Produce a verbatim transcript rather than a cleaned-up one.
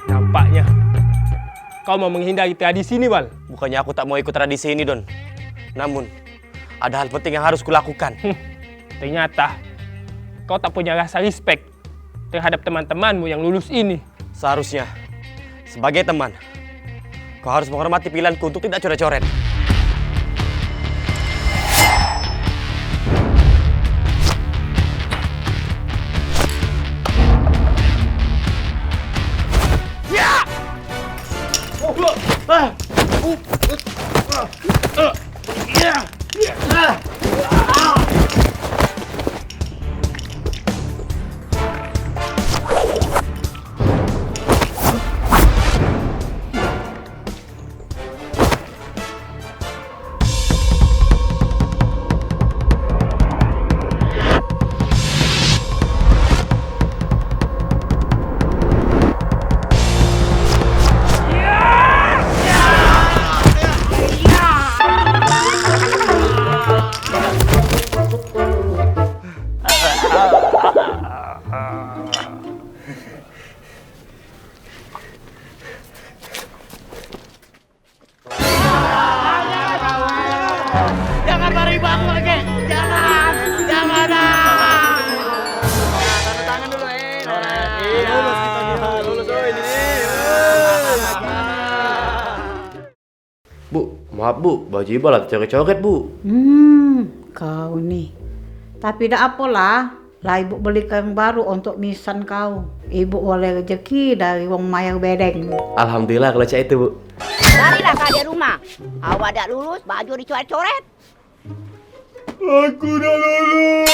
Nampaknya kau mau menghindari tradisi ini, Bal. Bukannya aku tak mau ikut tradisi ini, Don. Namun, ada hal penting yang harus kulakukan. Hmm, ternyata kau tak punya rasa respect terhadap teman-temanmu yang lulus ini. Seharusnya, sebagai teman, kau harus menghormati pilihanku untuk tidak coret-coret. Jangan mari bangun lagi. Jangan. Jangan. Nah, tanda tangan dulu, eh. Nah. Iya. Lulus kita, lulus, oh, ini. Bu, maaf Bu, baju ibu lah tercoret-coret Bu. Hmm, kau ni. Tapi dak apolah, lah ibu beli yang baru untuk misan kau. Ibu oleh rezeki dari wong mayar bedeng. Alhamdulillah kalau cak itu Bu. Larilah kau dari rumah. Awak dak lulus, baju dicoret-coret. Aku dah lulus.